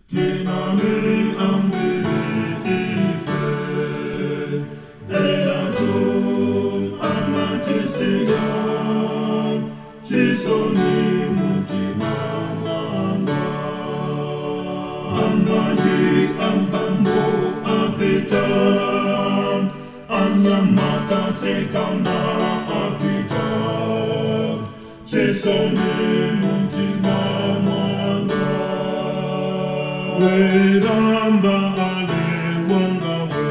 Tinali ambiri ife, enatu anatisiya, chisoni mumtima mwanga. Amayi, abambo apita, anyamata, atsikana apita, chisoni mumtima mwanga. Bwera m'bale wanga we,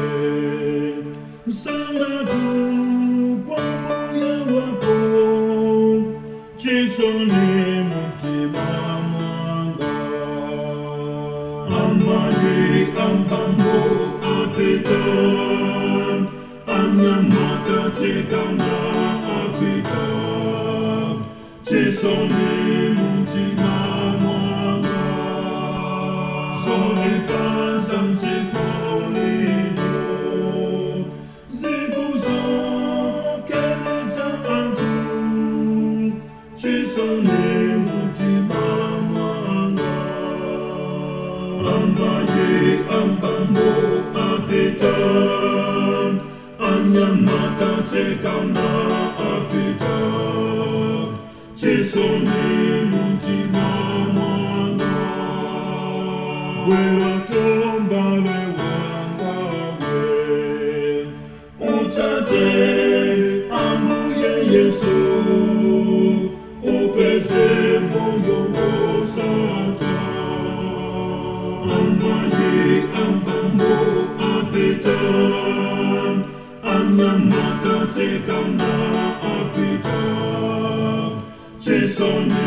msangatu kwa Mbuye wako, chisoni mumtima mwanga. Amayi, abambo apita, anyamata, atsikana apita, chisoni mumtima mwanga. Zoipa za m'dziko lino zikusokeretsa anthu, chisoni mumtima mwanga. Amayi, abambo apita, anyamata, atsikana apita, chisoni mumtima mwanga. Bwera m'bale wanga we, utsate Ambuye Yesu, upeze moyo wosatha. Amayi, abambo apita, anyamata, atsikana apita, chisoni